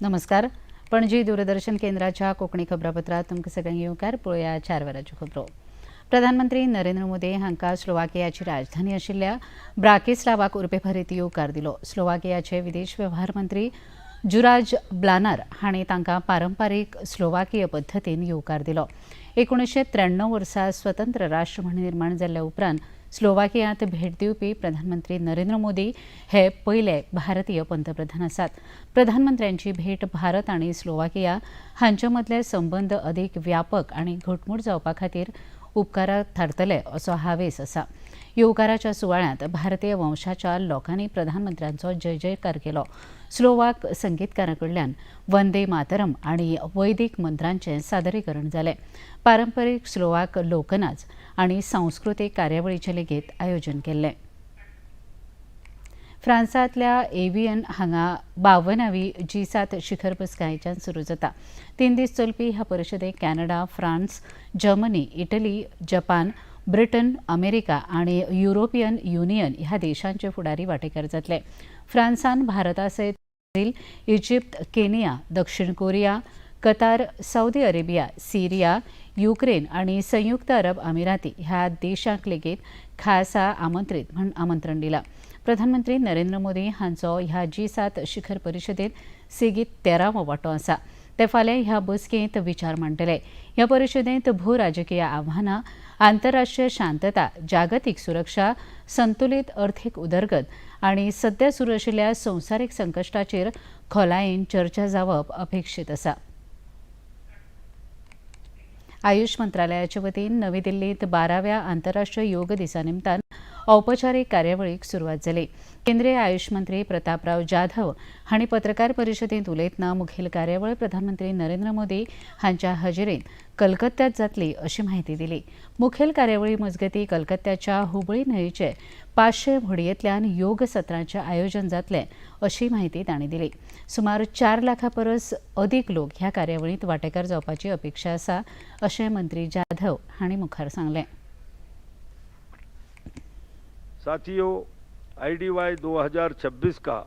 नमस्कार. पणजी दूरदर्शन केंद्राच्या कोंकणी खबरापत्रात तुमकां सगळ्यांक येवकार. पळोवया 4 वरांच्यो खबरो. प्रधानमंत्री नरेंद्र मोदी हांकां स्लोवाकियाची राजधानी आशिल्ल्या ब्राकिस्लावाक उर्बेभरीत येवकार दिलो. स्लोवाकियाचे विदेश व्यवहार मंत्री जुराज ब्लानार हांणी तांकां पारंपारीक स्लोवाकीय पद्दतीन येवकार दिलो. 1993 वर्सा स्वतंत्र राष्ट्र म्हण निर्माण जाल्ल्या उपरांत स्लोवाकियांत भेट दिवपी प्रधानमंत्री नरेंद्र मोदी हे पयले भारतीय पंतप्रधान आसात. प्रधानमंत्र्यांची भेट भारत आनी स्लोवाकिया हांचे मदले संबंद अदीक व्यापक आनी घटमूट जावपा खातीर उपकाराक थारतले असो हावेस आसा. येवकाराच्या सुवाळ्यांत भारतीय वंशाच्या लोकांनी प्रधानमंत्र्यांचो जय जयकार केलो. स्लोवाक संगीतकारां कडल्यान वंदे मातरम आनी वैदीक मंत्रांचें सादरीकरण जालें. पारंपरीक स्लोवाक लोकनाच आनी सांस्कृतीक कार्यावळीचें लेगीत आयोजन केल्लें. फ्रांसांतल्या एव्हियन हांगा 52वी जी 7 शिखर बसका आयच्यान सुरू जाता. 3 दीस चलपी ह्या परिशदेक Canada, France, Germany, Italy, Japan, Britain, America आनी युरोपियन युनियन ह्या देशांचे फुडारी वांटेकार जातले. फ्रांसान भारता सयत ब्राझील, इजिप्त, केनिया, दक्षिण कोरिया, कतार, सौदी अरेबिया, सिरिया, युक्रेन आनी संयुक्त अरब अमिराती ह्या देशांक लेगीत खासा आमंत्रीत म्हण आमंत्रण दिलां. प्रधानमंत्री नरेंद्र मोदी हांचो ह्या जी 7 शिखर परिशदेत सेगीत 13वो वांटो आसा. ते फाल्यां ह्या बसकेंत विचार मांडटले. ह्या परिशदेंत भू राजकीय आव्हानां, आंतरराष्ट्रीय शांतता, जागतीक सुरक्षा, संतुलीत अर्थीक उदरगत आनी सध्या सुरू आशिल्ल्या संवसारीक संकश्टाचेर खोलायेन चर्चा जावप अपेक्षीत आसा. आयुष मंत्रालयाचे वतीन नवी दिल्लीत 12व्या आंतरराष्ट्रीय योग दिसा निमतान औपचारीक कार्यावळीक सुरवात जाली. केंद्रीय आयुष मंत्री प्रतापराव जाधव हांणी पत्रकार परिशदेंत उलयतना मुखेल कार्यावळ प्रधानमंत्री नरेंद्र मोदी हांच्या हजेरेंत कलकत्त्यात जातली अशी म्हायती दिली. मुखेल कार्यावळी मजगतीं कलकत्त्याच्या हुबळी न्हंयचे 500 व्हडयेंतल्यान योग सत्रांचें आयोजन जातलें अशी म्हायती तांणी दिली. सुमार 4 लाखां परस अदीक लोक ह्या कार्यावळींत वांटेकार जावपाची अपेक्षा आसा अशें मंत्री जाधव हांणी मुखार सांगलें. साथियों, आईडीवाई 2026 का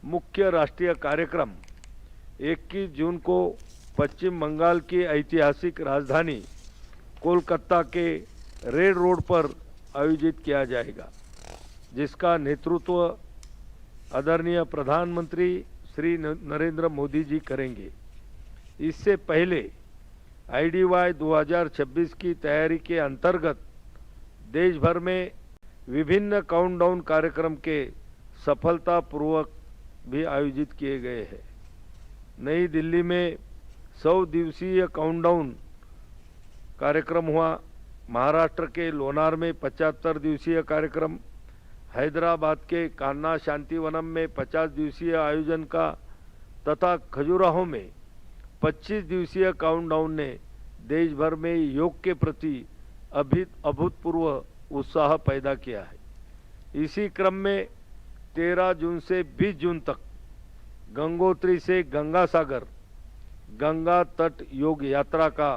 मुख्य राष्ट्रीय कार्यक्रम 21 जून को पश्चिम बंगाल की ऐतिहासिक राजधानी कोलकाता के रेड रोड पर आयोजित किया जाएगा, जिसका नेतृत्व आदरणीय प्रधानमंत्री श्री नरेंद्र मोदी जी करेंगे. इससे पहले आईडीवाई 2026 की तैयारी के अंतर्गत देश भर में विभिन्न काउंटडाउन कार्यक्रम के सफलतापूर्वक भी आयोजित किए गए हैं. नई दिल्ली में 100 दिवसीय काउंटडाउन कार्यक्रम हुआ. महाराष्ट्र के लोनार में 75 दिवसीय कार्यक्रम, हैदराबाद के कान्हा शांतिवनम में 50 दिवसीय आयोजन का तथा खजुराहो में 25 दिवसीय काउंटडाउन ने देश भर में योग के प्रति अभी अभूतपूर्व उत्साह पैदा किया है. इसी क्रम में 13 जून से 20 जून तक गंगोत्री से गंगा सागर गंगा तट योग यात्रा का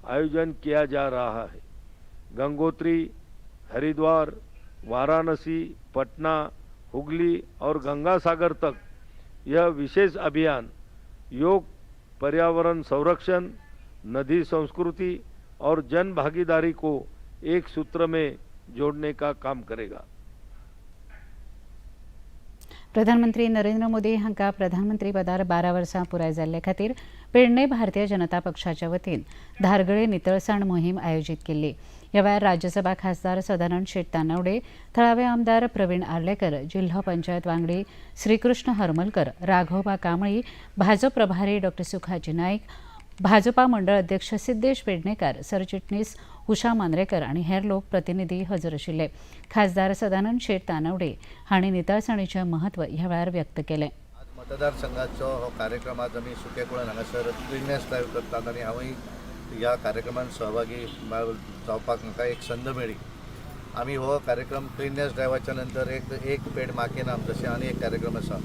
आयोजन किया जा रहा है. गंगोत्री, हरिद्वार, वाराणसी, पटना, हुगली और गंगा सागर तक यह विशेष अभियान योग, पर्यावरण संरक्षण, नदी संस्कृति और जन भागीदारी को एक सूत्र में जोड़ने का काम करेगा. प्रधानमंत्री नरेंद्र मोदी हांकां प्रधानमंत्री पदार 12 वर्सां पुराय जाल्ले खातीर पेडणे भारतीय जनता पक्षाच्या वतीन धारगळे नितळसाण मोहीम आयोजीत केल्ली. ह्या वेळार राज्यसभा खासदार सदानंद शेट तानावडे, थळावे आमदार प्रवीण आर्लेकर, जिल्हो पंचायत वांगडी श्रीकृष्ण हरमलकर, राघोबा कांबळी, भाजप प्रभारी डॉ सुखाजी नाईक, भाजपा मंडळ अध्यक्ष सिद्देश पेडणेकर, सरचिटणीस उषा मांद्रेकर आनी हेर लोक प्रतिनिधी हजर आशिल्ले. खासदार सदानंद शेट तानावडे हांणी नितळसाणीचें म्हत्व ह्या वेळार व्यक्त केलें. आज मतदारसंघाचो हो कार्यक्रम आज आमी सुकेकुळण हांगासर क्लिननेस ड्रायव्ह करतात आनी हांवूय ह्या कार्यक्रमात सहभागी जावपाक म्हाका एक संद मेळ्ळी. आमी हो कार्यक्रम क्लिननेस ड्रायव्हाच्या नंतर एक एक पेड माँ के नाम जशें आनी एक कार्यक्रम आसा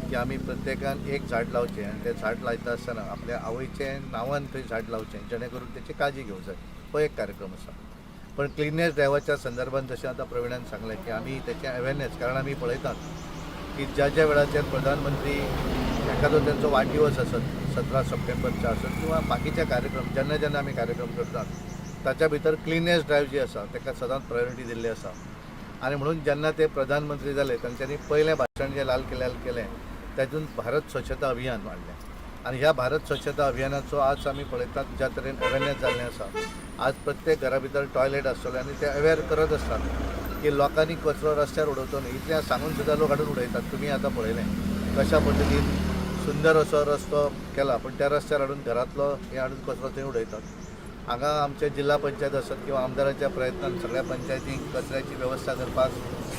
की आमी प्रत्येकान एक झाड लावचें आनी तें झाड लायता आसतना आपल्या आवयचें नांवान थंय झाड लावचें, जेणे करून तेची काळजी घेवंक जाय. हो एक कार्यक्रम आसा. पण क्लिननेस ड्रायव्हाच्या संदर्भात जशें आतां प्रवीणान सांगलें की आमी तेचें अवेरनेस, कारण आमी पळयतात की ज्या ज्या वेळाचेर प्रधानमंत्री एखादो तेंचो वाडदिवस आसत, 17 सप्टेंबरचा आसत किंवा बाकीचे कार्यक्रम, जेन्ना जेन्ना आमी कार्यक्रम करतात ताच्या भितर क्लिननेस ड्रायव्ह जी आसा ताका सदांच प्रायोरिटी दिल्ली आसा. आनी म्हणून जेन्ना ते प्रधानमंत्री जाले तांच्यांनी पयलें भाशण जें लाल किल्ल्यार केलें तातूंत भारत स्वच्छता अभियान वाडलें आनी ह्या भारत स्वच्छता अभियानाचो आज आमी पळयतात ज्या तरेन अवेरनेस जाल्लें आसा. आज प्रत्येक घरा भितर टॉयलेट आसतलें आनी ते अवेर करत आसतात की लोकांनी कचरो रस्त्यार उडोवचो न्हय. इतलें सांगून सुद्दां लोक हाडून उडयतात. तुमी आतां पळयलें कशा पद्दतीन सुंदर असो रस्तो केला, पूण त्या रस्त्यार हाडून घरांतलो हे हाडून कचरो थंय उडयतात. हांगा आमचे जिल्हा पंचायत आसत किंवा आमदाराच्या प्रयत्नान सगळ्या पंचायतींक कचऱ्याची वेवस्था करपाक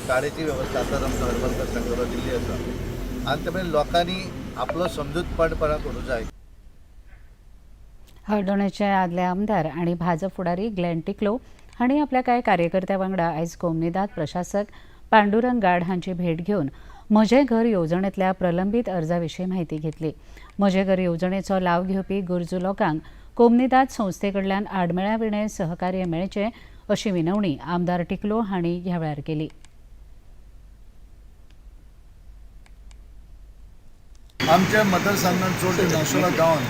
गाडयेची वेवस्था आतांच आमचो हरबलकर सांगलो दिल्ली आसा. आनी ते मागीर लोकांनी आपलो समजूतपणपणा करूंक जाय. हळदोणेचे आदले आमदार आनी भाजप फुडारी ग्लॅन टिकलो हांणी आपल्या कांय कार्यकर्त्या वांगडा आयज कोमनिदाद प्रशासक पांडुरंग गाड हांची भेट घेवन म्हजें घर येवजणेंतल्या प्रलंबीत अर्जा विशीं म्हायती घेतली. म्हजें घर येवजणेचो लाव घेवपी गरजू लोकांक कोमनिदाद संस्थे कडल्यान आडमेळ्या विणें सहकार्य मेळचें अशी विनवणी आमदार टिकलो हांणी ह्या वेळार केली. आमच्या मतदारसंघात चडशे नाशोला गांवांत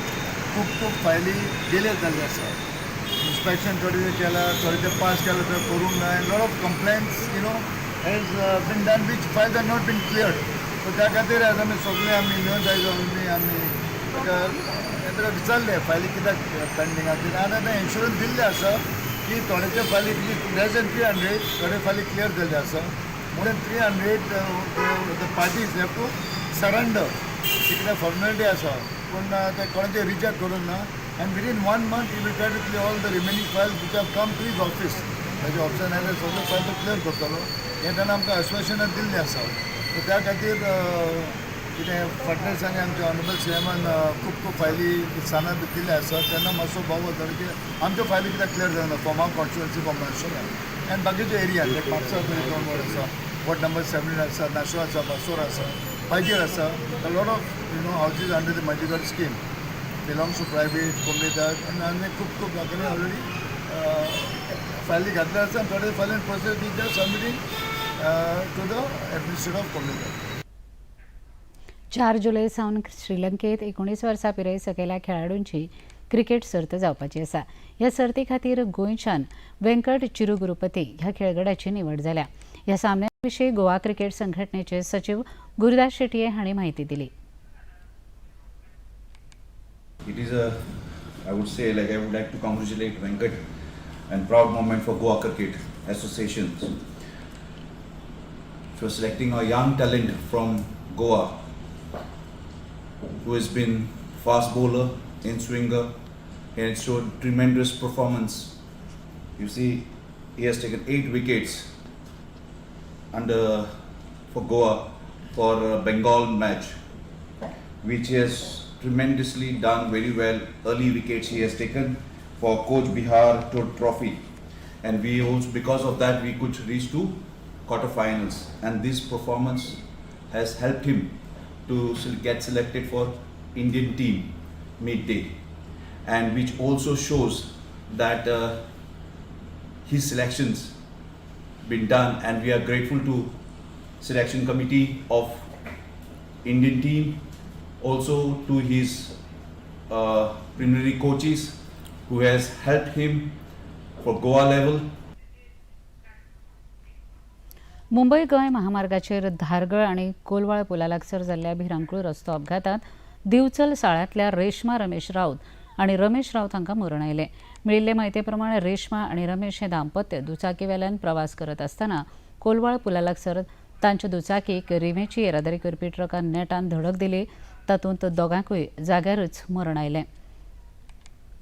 खूब खूब फायली डिले जाल्ले आसा. इन्स्पेक्शन थोडे केला, थोडे ते पास केला तर करूंक ना. Lot of complaints has been done which files are not been cleared. So त्या खातीर आयज आमी सगळे आमी मेळून जाय आमी आमी ताका विचारले फायली कित्याक पेंडींग आसा. आनी आतां इन्शुरन्स दिल्लें आसा की थोड्याचे फायली लेस देन 300 थोडे फायली क्लियर जाल्ले आसा. More than 300 the parties have to surrender. तिकडे फॉर्मेलिटी आसा, पूण ते कोणाचे रिजेक्ट करूंक ना. And within 1 month he will try to clear all the remaining files which have come to his office. ताजे ऑफिसान आयले सगळे फायल तो क्लियर करतलो हें ताणें आमकां आश्वासनां दिल्लीं आसा. सो त्या खातीर कितें फाटल्या दिसांनी आमच्या ऑनरेबल सी एमान खूब खूब फायली साना दिल्ली आसा तेन्ना मातसो भाव जालो की आमच्यो फायली कित्याक क्लियर जायना फॉर्म हांव कॉन्स्टिट्युएन्सी फॉर्म नाशिल्लो आनी बाकीचे एरिया लायक म्हापसा दोन वॉर्ड आसा, वॉर्ड नंबर 17 आसा, नाशोल आसा, बासोर आसा, पायजीर आसा. A lot of houses under the Mhaje Ghar scheme belongs to private कोमनिदाद आनी खूब खूब लोकांनी ऑलरेडी फायली घातल्या आसा आनी थोडे फायलीन process they are submitting to the administrator of Comunidade. 4 जुलय सावन श्रीलंकेत 19 वर्सां पिराये सकयल्या खेळाडूंची क्रिकेट सर्त जावपाची आसा. ह्या सर्ती खातीर गोंयच्यान व्यंकट चिरुगुरुपती ह्या खेळगड्याची निवड जाल्या. ह्या सामन्या विशीं गोवा क्रिकेट संघटनेचे सचिव गुरुदास शेटये हांणी म्हायती दिली. It is a, I would say, like I would like to congratulate Venkat and proud moment for Goa Cricket Association for selecting a young talent from Goa who has been fast bowler, in swinger, and showed tremendous performance. You see, he has taken 8 wickets under for Goa for a Bengal match, which he has tremendously done very well. Early wickets he has taken for Coach Bihar to Trophy, and we also because of that we could reach to quarterfinals. And this performance has helped him to get selected for Indian team midday, and which also shows that his selections been done, and we are grateful to selection committee of Indian team, also to his preliminary coaches who has helped him for Goa level. Mumbai Goa महामार्गाचेर Dhargal आनी कोलवाळ पुला लागसर जाल्ल्या भिरांकूळ रस्तो अपघातांत दिवचल साळांतल्या रेश्मा रमेश राऊत आनी रमेश राऊत हांकां मरण आयलें. मेळिल्ले म्हायती प्रमाण रेश्मा आनी रमेश हे दाम्पत्य दुचाकीवेल्यान प्रवास करत आसतना कोलवाळ पुला लागसर तांच्या दुचाकीक रिवेची येरादारी करपी ट्रकान नेटान धडक दिली. तातूंत दोगांकूय जाग्यारच मरण आयलें.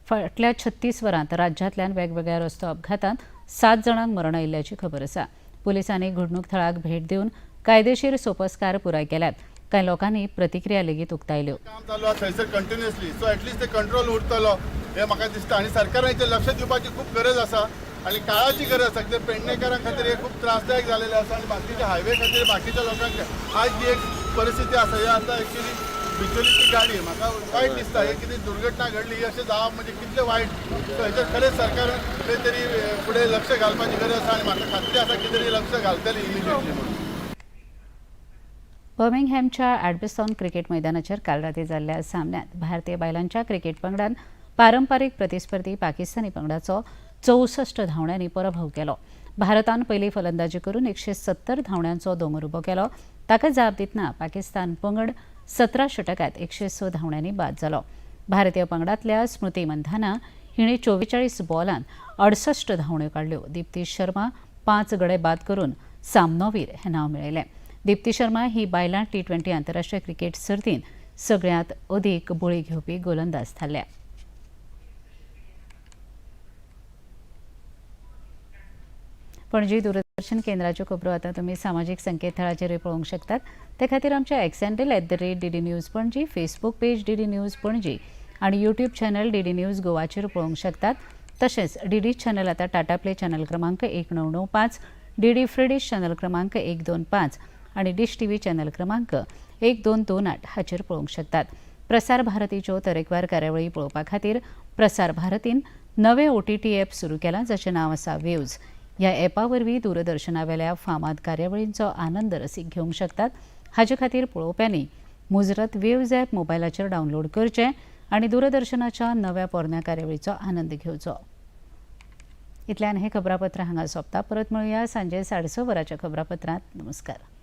फाटल्या 36 वरांत राज्यांतल्यान वेगवेगळ्या रस्तो अपघातांत 7 जाणांक मरण आयिल्ल्याची खबर आसा. पुलिसांनी घडणूक थळाक भेट दिवन कायदेशीर सोपस्कार पुराय केल्यात. कांय लोकांनी प्रतिक्रिया लेगीत उक्तायल्यो. काम चालू आसा थंयसर कंटिन्युअसली, सो एटलिस्ट ते कंट्रोल उरतलो हें म्हाका दिसता आनी सरकारान हेचेर लक्ष दिवपाची खूब गरज आसा आनी काळाची गरज आसा, कित्याक पेडणेकारां खातीर हें खूब त्रासदायक जालेलें आसा आनी बाकीच्या हायवे खातीर बाकीच्या लोकांक आयज जी एक परिस्थिती आसा, ही आतां एक्चुली बिचोलीची गाडी म्हाका वायट दिसता. हे कितें दुर्घटना घडली ही अशें जावप म्हणजे कितलें वायट. सो हेचेर खरेंच सरकारान खंय तरी फुडें लक्ष घालपाची गरज आसा आनी म्हाका खात्री आसा कितें तरी लक्ष घालतली इमिजिएटली म्हणून. बर्मिंगहॅमच्या ॲडबिसॉन क्रिकेट मैदानाचेर काल राती जाल्ल्या सामन्यांत भारतीय बायलांच्या क्रिकेट पंगडान पारंपारीक प्रतिस्पर्धी पाकिस्तानी पंगडाचो 64 धांवड्यांनी पराभव केलो. भारतान पयली फलंदाजी करून 170 धांवड्यांचो दोंगर उबो केलो. ताका जाप दितना पाकिस्तान पंगड 17 षटकात 106 धांवड्यांनी बाद जालो. भारतीय पंगडातल्या स्मृती मंधाना हिणें 44 बॉलान 68 धांवड्यो काडल्यो. दीप्ती शर्मा 5 गडे बाद करून सामनोवीर हें नांव मेळयलें. दीप्ती शर्मा ही बायलां टी20 आंतरराष्ट्रीय क्रिकेट सर्तीन सगळ्यांत अदीक बळी घेवपी गोलंदाज थारल्या. पणजी दूरदर्शन केंद्राच्यो खबरो आतां तुमी सामाजीक संकेतथळाचेरूय पळोवंक शकतात. ते खातीर आमच्या X handle @DDNews Panaji, Facebook page DD News Panaji आनी यूट्यूब चॅनल डीडी न्यूज गोवाचेर पळोवंक शकतात. तशेंच डीडी चॅनल आतां टाटा प्ले चॅनल क्रमांक 1995, डीडी फ्री डीश चॅनल क्रमांक 125 आनी डिश टीव्ही चॅनल क्रमांक 1228 हाचेर पळोवंक शकतात. प्रसार भारतीच्यो तरेकवार कार्यावळी पळोवपा खातीर प्रसार भारतीन नवे ओटीटी ॲप सुरू केलां, जाचें नांव आसा वेव्ज. ह्या ॲपा वरवीं दूरदर्शनावेल्या फामाद कार्यावळींचो आनंद रसीक घेवंक शकतात. हाचे खातीर पळोवप्यांनी मुजरत वेव्ज ॲप मोबायलाचेर डावनलोड करचें आनी दूरदर्शनाच्या नव्या पोरण्या कार्यावळीचो आनंद घेवचो. इतल्यान हें खबरापत्र हांगा सोंपता. परत मेळुया सांजे 6:30 वरांच्या खबरापत्रांत. नमस्कार.